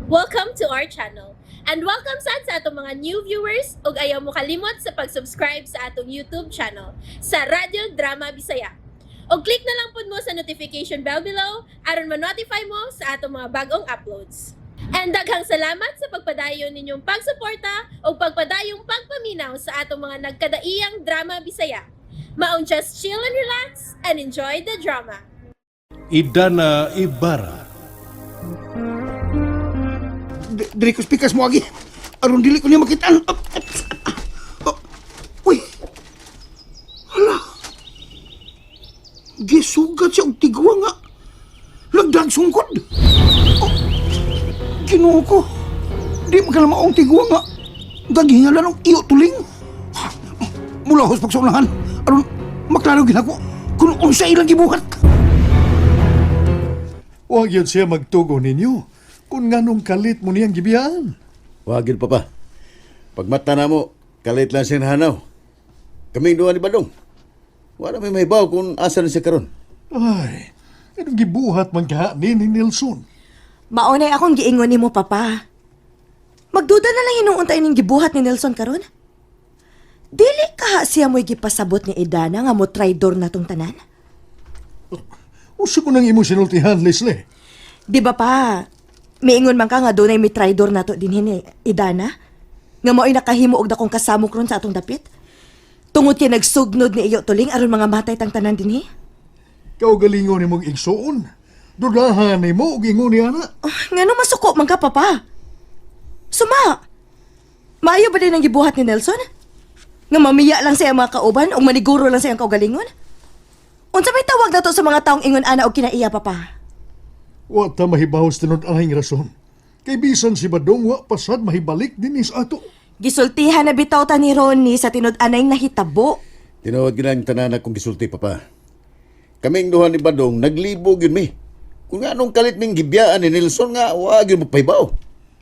Welcome to our channel. And welcome sad sa atong mga new viewers ug ayaw mo kalimot sa pag-subscribe sa atong YouTube channel sa Radyo Drama Bisaya. Og click na lang pud mo sa notification bell below aron ma-notify mo sa atong mga bagong uploads. And daghang salamat sa pagpadayon ninyong pagsuporta ug pagpadayong pagpaminaw sa atong mga nagkadaiyang drama Bisaya. Maong just chill and relax and enjoy the drama. Idana Ibarra. Diri ko speakers mo agi. Aron dili ko niya makitaan. Up, up, oh, uy. Hala. Gisugat siya og tigwa nga. Lagdag sungkod. Oh, Ginoo ko. Di makalamaong tigwa nga. Gaghingalan og iyo tuling. Ha, mula hos pagsunahan. Aron maklaro ginako kung unsa ilang gibuhat. Huwag yun siya magtugo ninyo kung nganong kalit mo niyang gibiyaan. Wag yun, Papa. Pagmata na mo, kalit lang siya nahanaw. Kaming duha ni Badong. Wala may mahibaw kung asa na siya karon. Ay, anong gibuhat man kaha ni Nelson? Maunay akong giingon nimo, Papa. Magduda na lang hinuon tayo ning gibuhat ni Nelson karon. Dili kaha siya mo'y gipasabot ni Idana nga mo traidor na tong tanan. Usa ko nang imong sinultihan, Leslie. Di ba pa? Miingon man ka nga dunay mi traidor nato dinhi ni Idana. Nga mao'y nakahimo og dakong kasamok ron sa atong dapit. Tungod kay nagsugnod ni iyo tuling aron mga matay tang tanan dinhi. Kaugalingon ni mong igsuon. Dudahan ni mo og ingon ni ana. Oh, ngano masuko man ka, Papa? Suma! Maayo ba din ang gibuhat ni Nelson? Nga mamiya lang siya mga kauban o maniguro lang siyang kaugalingon? Unsa may tawag nato sa mga taong ingon ana og kinaiya, Papa? Wa ta mahibaw sa tinud-anhing rason. Kay bisan si Badong wa pasad mahibalik dinhi sa ato. Gisultihan na bitaw ta ni Ronnie sa tinud-anay nahitabo. Tinuod ginang tanan akong gisulti, Papa. Kaming duha ni Badong, naglibog yun mi. Kung anong kalit ming gibiyaan ni Nelson nga, wag yun magpahibaw.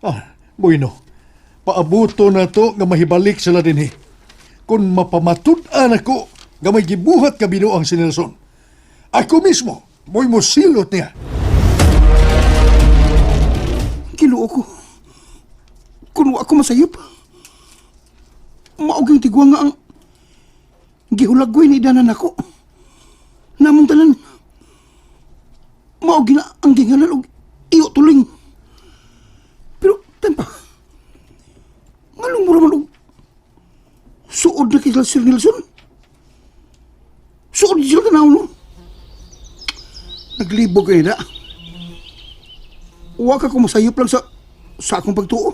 Ah, bueno. Paabuto na to nga mahibalik sila dinhi. Kung mapamatud-an ako nga may gibuhat ka binuang si Nelson. Ako mismo, mo'y mosilot niya. Kiluo ko. Kung wa ako masayop. Maog yung tigwa nga ang gihulagway ni danan ako. Namong tanan. Maog gina ang gingalan og iyo tuling. Pero tan pa. Nganong mura man og suod na kay Sir Nelson? Suod sila tanaw no? Naglibog kayo na. Wa ka kumasayop lang sa akong pagtuo.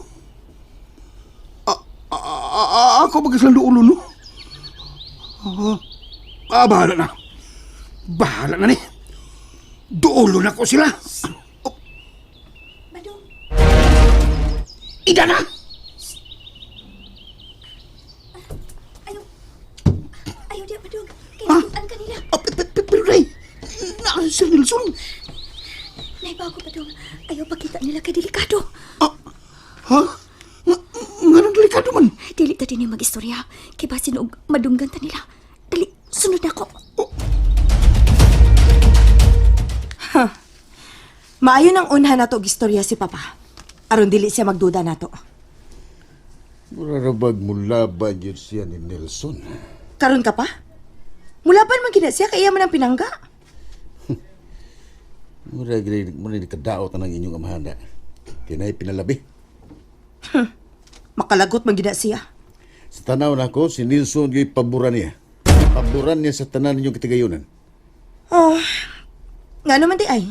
Ako ba silang dulo, no? Bahala na. Bahala na ni. Dulo na ko sila. Oh. Badong. Ida na! Ayaw. Ayaw di, Badong. Ha? Kay kanila. Ah, pero day, na Sir Nelson. Naibago, Badong. Ayaw pakita nila kay delikado. Ah, ha? Nga nang delikado man. Dili ta din yung mag-istorya. Kay basin og madunggan ta nila. Dali, sunod na ako. Maayo nang unhan nato og istorya si Papa. Aron dili siya magduda nato. Murarabag mulaban yun siya ni Nelson. Karon ka pa? Mulaban man gina siya kay iya man ang pinangga. Mura mura kadaot na ng inyong amahanda. Kinay pinalabi. Makalagot man gina siya. Sa tanaw na ako, si Nelson yung paboran niya. Paboran niya sa tanan ninyong katigayunan. Oh, nga naman di ay.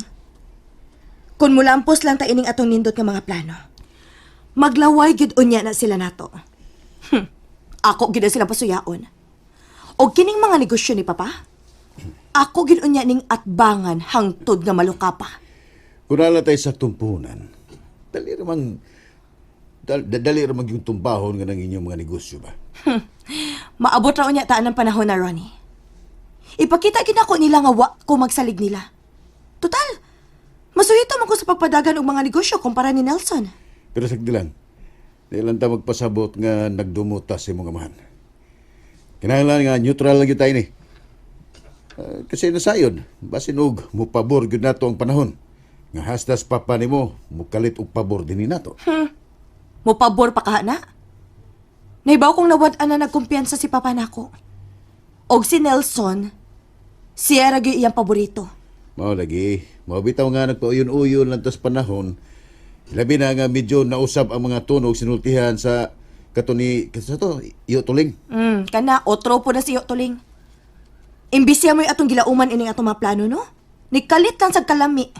Kung mulampos lang ta ining atong nindot nga mga plano. Maglaway gid unya na sila nato. Ako gid na sila pasuyaon. Og kining mga negosyo ni Papa, ako gid unya ning atbangan hangtod nga maluka pa. Kung nala tayo sa tumpunan, dali ramang dali ramang yung tumbahon nga ng inyong mga negosyo ba? Maabot ra unya taan ang panahon na Ronnie. Ipakita gid ako nila nga wa ko magsalig nila. Total, masuhito man ko sa pagpadagan og mga negosyo kumpara ni Nelson. Pero sagdi lang, di lang ta magpasabot nga nagdumuta sa imong amahan. Kinahanglan nga neutral lang yun tayo ni. Ah, kasi nasayon, basin og mupabor gyud nato ang panahon. Nga hastas papa nimo mukalit og pabor dinhi nato. Mopabor pa ka na? Nahibaw kong nawad-an na nagkumpiyansa si Papa nako. Og si Nelson, siya ra gyud iyang paborito. Mao lagi, mao bitaw nga nagpauyon-uyon lang tas panahon. Labi na nga medyo nausab ang mga tunog sinultihan sa kato ni sa to iyo tuling. Kana, otro po na siyo tuling. Imbis siya mo'y atong gilauman ining atong mga plano, no? Nikalit lang sa kalami.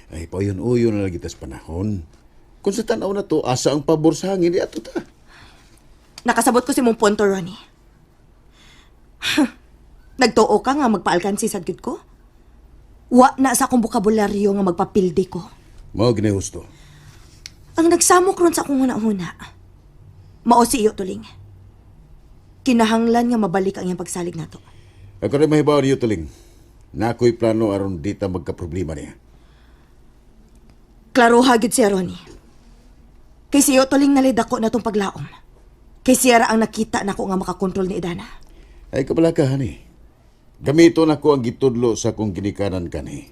Ay pauyon-uyon na lagi tas panahon. Kung sa tan-aw na to asa ang pabor sa hangin di ato ta. Nakasabot ko si mong punto, Ronnie. Nagtuo ka nga magpaalkansi sad gud ko? Wa na sa akong bokabularyo nga magpapildi ko. Mao gini husto. Ang nagsamok ron sa akong huna-huna, mao si iyo tuling. Kinahanglan nga mabalik ang iyang pagsalig nato. Ako rin mahibaw niyo tuling. Nakoy plano aron di ta magkaproblema niya. Klaroha gyud siya, Ronnie. Kay si iyo tuling nalidako na tong paglaom. Kay siya ra ang nakita nako nga makakontrol ni Idana. Ay kabala ka hani. Gamito nako ang gitudlo sa akong ginikanan kani.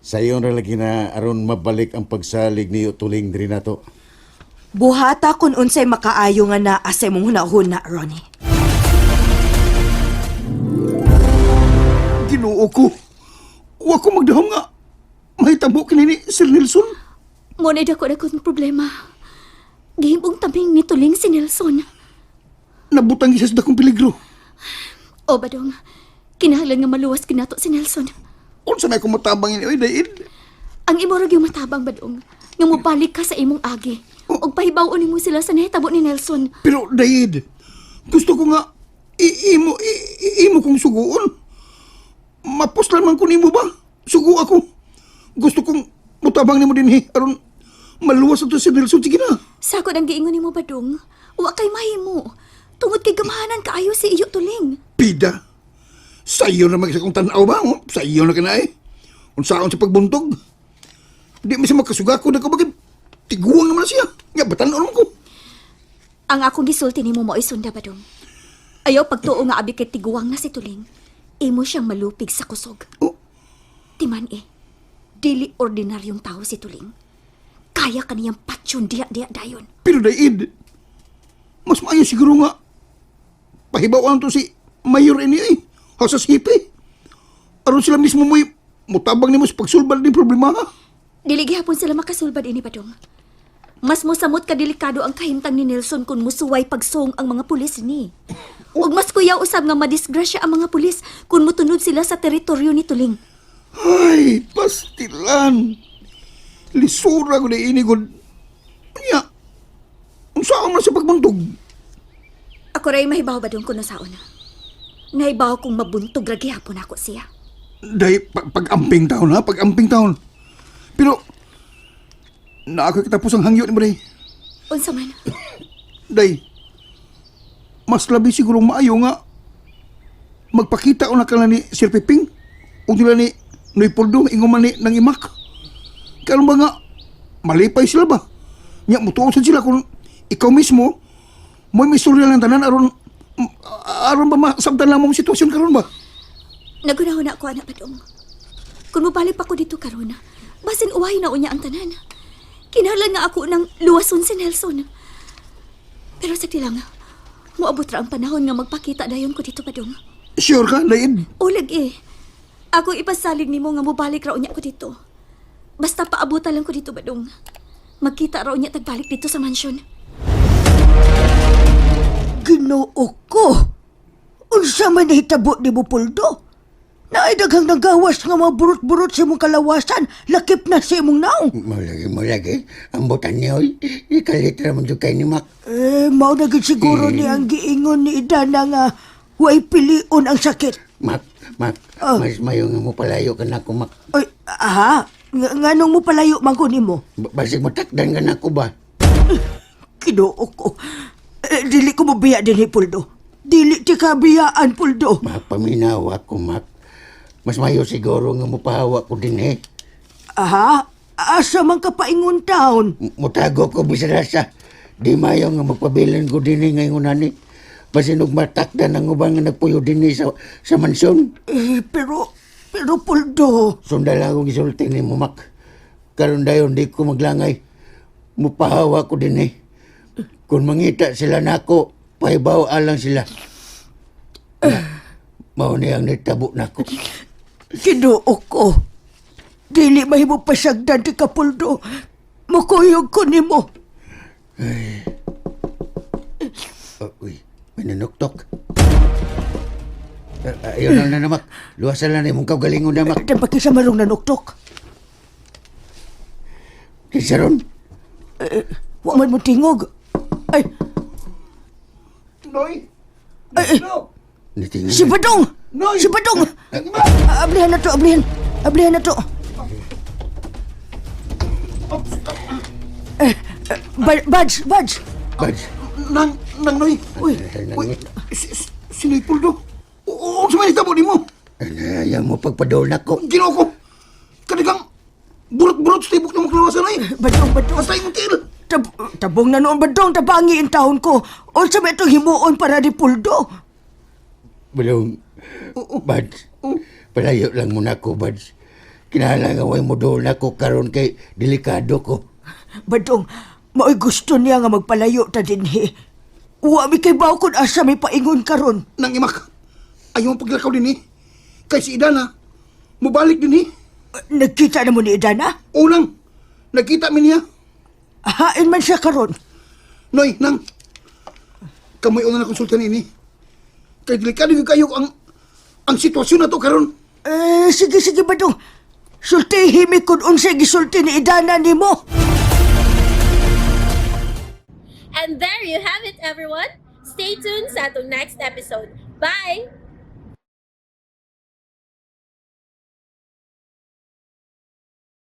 Sayon ra lagi na aron mabalik ang pagsalig niyo tuling diri nato. Buhata kun unsay makaayo nga naa sa imong huna-huna, Ronnie. Ginoo ko. Wa ko magdahom nga. Mahitabo kini ni Sir Nelson. Mo na dako na kong problema. Gihimong tabing ni Tuling si Nelson. Nabutang isa sa dakong peligro. O Badong, kinahanglan nga maluwas kinato si Nelson. Unsa may akong matabang ini oy dayid. Ang imo ra gyud matabang Badong, nga mobalik ka sa imong agi. Ug pahibaw-on nimo sila sa nahitabo ni Nelson. Pero dayid, gusto ko nga imo imo kong suguon. Mapuslan man ko nimo ba? Sugo ako. Gusto kong mutabang nimo dinhi aron maluwas ato si Nelson sige na. Sakod ang giingon nimo Badong, wa kay mahimo. Tungod kay gamahanan kaayo si iyo Tuling. Pida. Sa iyo na mag-isa kong tanaw ba? Oh, sa iyo na ka na eh. Unsaon sa pagbuntog. Di mo siya makasuga ko na ko bakit tiguang naman na siya. Nga, batanon naman ko. Ang akong gisulti nimo mao'y sunda Badong. Ayaw pagtuo nga abi kay tiguang na si Tuling. Imo siyang malupig sa kusog. Oh, Timan eh, dili ordinaryong tao si Tuling. Kaya kaniyang patsyon diya-diya dayon. pero daid, mas maayo siguro nga pahibawan to si Mayor ini eh. Hasa sipi. Aron sila mismo mo'y mutabang nimo sa pagsulbad ng problema ha. Dili gihapon sila makasulbad ini Badong. Mas mosamot kadelikado ang kahimtang ni Nelson kung musuway pagsong ang mga pulis ni. Ug mas kuyaw usab nga madisgrasya ang mga pulis kung motunod sila sa teritoryo ni Tuling. Ay, pastilan. Lisura ko na ini gud. Nya, unsaon man sa pagbuntog? Ako ray mahibaw Badong kuno saon. Nahibaw kong mabuntog ra gihapon ako siya. Dahil pag-amping taon ha, pag-amping taon. Pero, naa ko'y katapos ang hangyo ni mo day. Unsa man? Day, mas labi siguro maayo nga magpakita o na ka ni Sir Piping o nila ni Noy Poldo, ingon man ni nang imak. Karon ba nga, malipay sila ba? Nya, mutuon sad sila kung ikaw mismo, mo'y misturya lang tanan aron aron ba masabtan lang mong sitwasyon karon ba? Nagunahon ako anak Badong. Kung mobalik pa ko dito karon, basin uwahi na unya ang tanan. Kinahanglan nga ako ng luwason si Nelson. Pero sa lang, moabot ra ang panahon nga magpakita dayon ko dito Badong. Sure ka, Daid? O lagi. Ako ipasalig nimo nga mobalik ra unya ko dito. Basta paabutan lang ko dito Badong. Magkita ra unya tagbalik dito sa mansyon. Ginoo ko! Unsa man nahitabo ni mo, Poldo? Naay daghang nagawas nga mga burot-burot sa imong kalawasan, lakip na sa imong naong. Malagi, malagi. Ang butan niya, oy. Ikalit naman dyan kay ni Mac. Eh, mao na gid siguro ni ang giingon ni Idana nga way pilion ang sakit. Mac, Mac, Ah. mas mayo nga mo palayo ka na ako, Mac. Oy, aha, nganong mo palayo man ko nimo? Basig matakdan ka na ako ba? Ginoo ko. Eh, dili ko mobiya dinhi, Poldo. Dili ti ka biyaan, Poldo. Mac, paminaw ako, Mac. Mas mayo siguro nga mo pahawa ko din, eh. Aha, asa man ka paingon taon? Mutago ko bisan asa. Di mayo nga magpabilin ko din eh ngayon ani. Basin og matakdan ang uban nga nagpuyo din eh sa mansyon. Eh, pero, pero Poldo. Sundala akong isulti ni mo, Mac. Karon dayon di ko maglangay. Mupahawa ko din eh. Kung mangita sila nako, pahibaw alang sila. Mao ni ang nitabo nako. Ginoo ko. Dili mahimo pasagdan ti Kapuldo. Mukuyog ko nimo. Oh, uy, may nanuktok. Ayaw na na namak. Luwasan lang na imong kaugalingon na mak. Dapat sa marong nanuktok. Kinsa ron? Wa man mo tingog. Ay, Noy! ay, ay. No! Nitingan. Si Badong! Noy! Si Badong! Ah, ablihan na to, ablihan. Ablihan na to. Eh, eh, Badge, Badge. Badge. Nang, nang Noy! Uy, Uy, si Noy Puldo! Oo, sa may nitabo nimo! Ayaw mo pagpadol nako. Ginoo ko! Kanigang burot-burot sa tibok ng mga kalawasan ay! Badong, Badong. Basta imong tiil! Tabong na noon, Badong. Tabangi in taon ko. Unsa may itong himuon para ni Puldo? Balong, Badge. Palayo lang muna ko, Badge. Kinahanglan nga way mo dool nako karon kay delikado ko. Badong, mao'y gusto niya nga magpalayo ta dinhi. Wa mi kay baw kun asa may paingon karon. Nang imak! Ayaw mo paglakaw din eh! Kay si Idana, mubalik din eh! Nagkita na mo ni Idana? Unang, nagkita mi niya. Hain man siya karon. Noy, nang, kamoy una na konsulta niini. Kay delikado gyud kayo ang sitwasyon na to karon. Eh, sige, sige, Badong. Sultihi mi kun unsay gisulti ni Idana nimo. And there you have it, everyone. Stay tuned sa atong next episode. Bye!